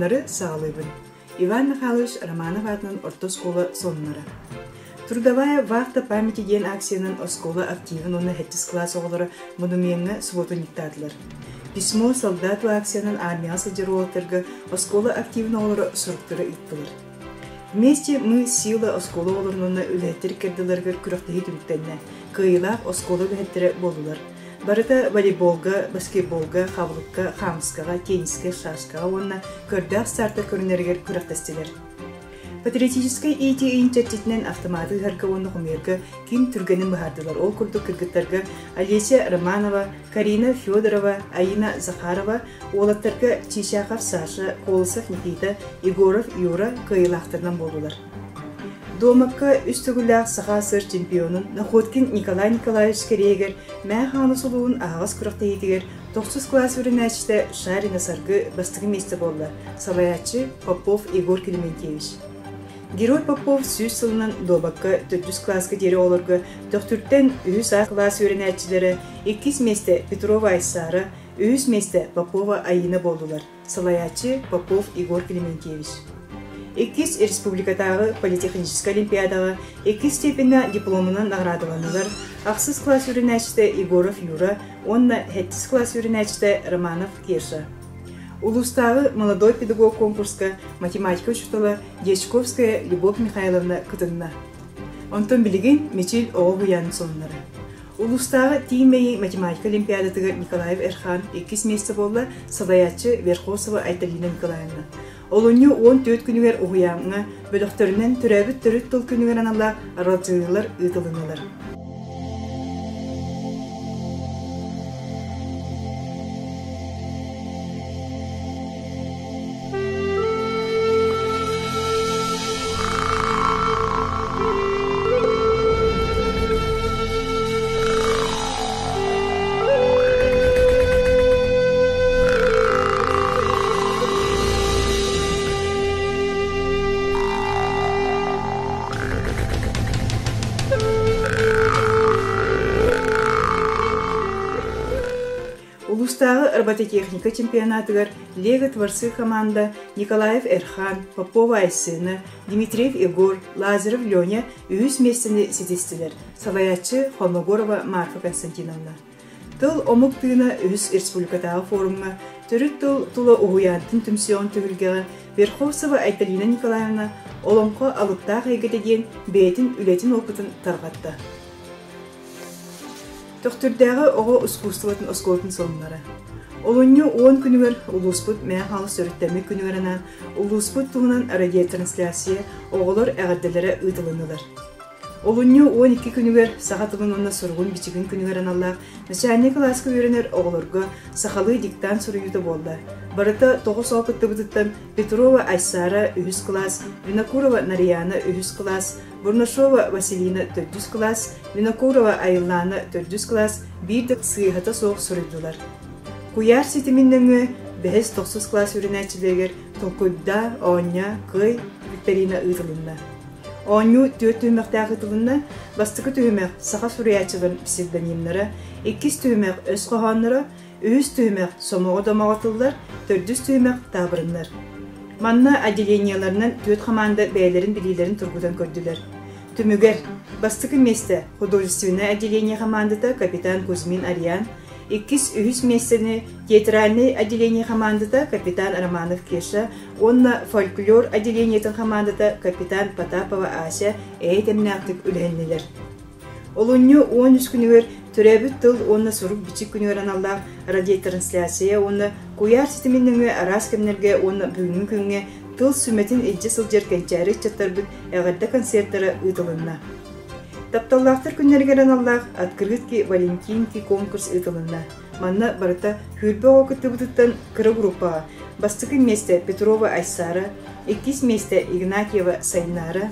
Сонуннары саҕалыыбын. Иван Михайлович Романов аатынан орто оскуола сонуннара. Трудовая вахта памяти диэн акциянан оскуола активын уонна сэттис кылаас оҕолоро монумеҥҥа субуотунньуктаатылар. Письмо солдату акциянан армияҕа сылдьар уолаттарга оскуола активын оҕолоро суруктары ыыттылар. Вместе мы сила оскуола оҕолорун уонна үлэһиттэр иккардыларыгар күрэхтэһии түмүктэннэ. Кыайыылаах оскуола үлэһиттэрэ буоллулар. Барыта волейболга, баскетболга, хабылыкка, хаамыскаҕа, теннискэ, шашкаҕа уонна көрдөөх стартар көрүнэригэр күрэхтэстилэр. Патриотическай иитии ыйын чэрчитинэн автоматы ыһарга уонна хомуйарга ким түргэнин быһаардылар. Ол курдук кыргыттарга Олеся Романова, Карина Федорова, Аина Захарова, уолаттарга Чичахов Саша, Колосов Никита, Егоров Юра кыайыылаахтарынан буоллулар. Дуомакка үс төгүллээх Саха СССР чемпионун Находкин Николай Николаевич кэриэһигэр Мээх Ааныс улууһун аһаҕас күрэхтэһиитигэр тохсус кылаас үөрэнээччитэ Шарина Саргы бастакы миэстэ буолла, салайааччы Попов Егор Климентьевич. Герой Попов 100 сылынан дуобакка төрдүс кылааска диэри оҕолорго Төхтүртэн үһүс А кылаас үөрэнээччилэрэ иккис миэстэ Петрова Айсара, үһүс миэстэ Попова Айыына буоллулар. Салайааччы Попов Егор Климентьевич. Иккис республикатааҕы политехническай олимпиадаҕа иккис степеннээх дипломунан наҕараадаланнылар ахсыс кылаас үөрэнээччитэ Егоров Юра уонна сэттис кылаас үөрэнээччитэ Романов Кеша. Улуустааҕы «Молодой педагог» конкурска математика учуутала Дьячковская Любовь Михайловна кытынна. Онтон билигин Мичил оҕо уһуйаанын сонуннара. Улуустааҕы Тииҥ Мэйии математика олимпиадатыгар Николаев Эрхан иккис миэстэ буолла, салайааччы Верхосова Айталина Николаевна. Олунньу 14 күнүгэр уһуйааҥҥа бөлөхтөрүнэн төрөөбүт төрүт тыл күнүгэр аналлаах аралдьыйыылар ыытылыннылар. Улуустааҕы робототехника чемпионатыгар Лего Творцы команда Николаев Эрхан, Попова Айсена, Дмитриев Егор, Лазарев Леня үһүс миэстэни ситистилэр, салайааччы Холмогорова Марфа Константиновна. Тыл омук тыына үһүс республикатааҕы форумҥа төрүт тыл тула уһуйаантын түмсүөҕүн түһүлгэҕэ Верховцева Айталина Николаевна Олоҥхо алыптаах эйгэтэ диэн бэйэтин үлэтин опытын тарҕатта. Төхтүрдээҕи оҕо ускуустубатын оскуолатын сонуннара. Олунньу 10 күнүгэр улууспут Мэҥэ Хаҥалас төрүттэммит күнүгэр анаан улууспут туһунан радиотрансляция оҕолор эҕэрдэлэрэ ыытылыннылар. Олунньу 12 күнүгэр саха тылын уонна суругун-бичигин күнүгэр аналлаах начальнай кылааска үөрэнэр оҕолорго сахалыы диктант суруйуута буолла. Барыта 9 оҕо кыттыбытыттан Петрова Айсара үһүс кылаас, Винокурова Нарияна үһүс кылаас, Бурнашова Василина төрдүс кылаас, Винокурова Айыллаана төрдүс кылаас биир да сыыһата суох суруйдулар. Куйаар ситимин нөҥүө бэһис тохсус кылаас үөрэнээччилэригэр Толкуйдаа, оонньоо, кыай викторина ыытылынна. Оонньуу түөрт түһүмэхтээх ыытылынна. Бастакы түһүмэх саха суруйааччыларын псевдонимнара, иккис түһүмэх өс хоһоонноро, Үһүс түһүмэх сомоҕо домоҕо тыллар, төрдүс түһүмэх таабырыннар. Манна отделениеларынан түөрт хамаанда бэйэлэрин билиилэрин тургутан көрдүлэр. Түмүгэр, бастакы миэстэ художественное отделение хамаандата капитан Кузьмин Ариан, иккис, үһүс миэстэни театральнай отделение хамаандата капитан Романов Кеша уонна фольклор отделениетын хамаандата капитан Потапова Ася эйэ-тэмнээхтик үлэһиннилэр. Олунньу 13 күнүгэр Төрөөбүт тыл уонна сурук-бичик күнүгэр аналлаах радиотрансляция уонна куйаар ситимин нөҥүө араас кэмнэргэ уонна бүгүҥҥү күҥҥэ тыл сүмэтин илдьэ сылдьар кэнчээри ыччаттарбыт эҕэрдэ концертара ыытылынна. Тапталлаахтар күннэригэр аналлаах «Открытки Валентинки» конкурс ыытылынна. Манна барыта сүүрбэ оҕо кыттыбытыттан кыра группаҕа бастакы миэстэ Петрова Айсара, иккис миэстэ Игнатьева Сайнаара,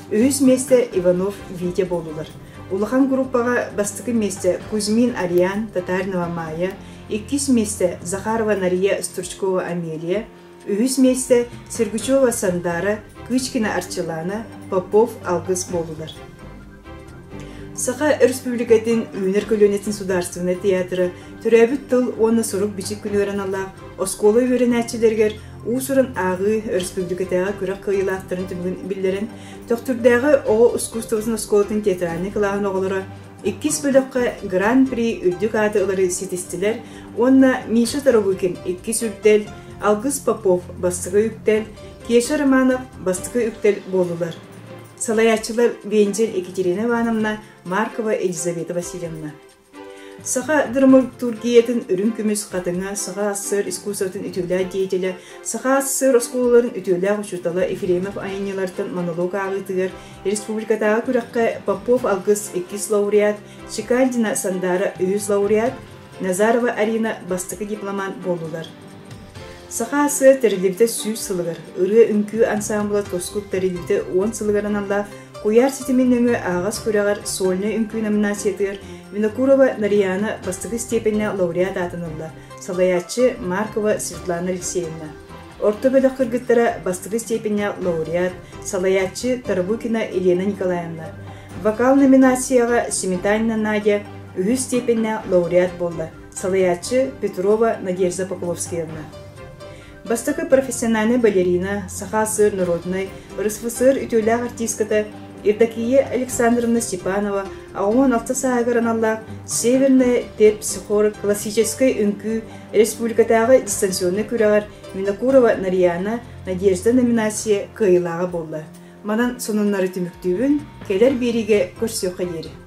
Үһүс миэстэ Иванов Витя буоллулар. Улахан группаҕа бастакы миэстэ Кузьмин Ариан, Татаринова Майя, иккис миэстэ Захарова Нария, Стручкова Амелия, үһүс миэстэ Сергучева Сандара, Кычкина Арчылана, Попов Алгыс буоллулар. Саха Өрөспүүбүлүкэтин Үүнэр көлүөнэтин судаарыстыбаннай театра төрөөбүт тыл уонна сурук-бичик күнүгэр аналлаах оскуола үөрэнээччилэригэр уус-уран ааҕыы өрөспүүбүлүкэтээҕи күрэх кыайыылаахтарын түмүгүн биллэрэн, Төхтүрдээҕи оҕо искусствотын оскуолатын театральнай кылааһын оҕолоро иккис бөлөххө Гран-при үрдүк ааты ылары ситистилэр уонна Миша Тарабукин иккис үрдэл, Алгыс Попов бастакы үктэл, Кеша Романов бастакы үктэл буоллулар. Салайааччылар Вензель Екатерина Ивановна, Маркова Елизавета Васильевна. Саха драматургиятын үрүҥ көмүс хатыҥа, Саха АССР искусствотын үтүөлээх деятелэ, Саха АССР оскуолаларын үтүөлээх учуутала Ефремов айымньылартан монолог ааҕыытыгар республикатааҕы күрэххэ Попов Алгыс иккис лауреат, Чекальдина Сандара үһүс лауреат, Назарова Арина бастакы дипломант буоллулар. Саха АССР тэриллибитэ 100 сылыгар, ырыа-үҥкүү ансаамбыла Тускул тэриллибитэ 10 сылыгар аналлаах Куйаар ситимин нөҥүө аһаҕас күрэҕэр сольнай үҥкүү номинациятыгар Винокурова Нарияна бастакы степеннээх лауреат аатын ылла, салайааччы Маркова Светлана Алексеевна. Орто бөлөх кыргыттара бастакы степеннээх лауреат, салайааччы Тарабукина Елена Николаевна. Вокал номинацияҕа Сметанина Надя үһүс степеннээх лауреат буолла, салайааччы Петрова Надежда Покловскиевна. Бастакы профессиональнай балерина, Саха СССР норуодунай, РСФСР үтүөлээх артистката Евдокия Александровна Степанова 86 сааһыгар аналлаах «Северная терпсихор» классическай үҥкүү республикатааҕы дистанционнай күрэҕэр Винокурова Нарияна Надежда номинация кыайыылааҕа буолла. Манан сонуннары түмүктүүбүн, кэлэр биэриигэ көрсүөххэ диэри.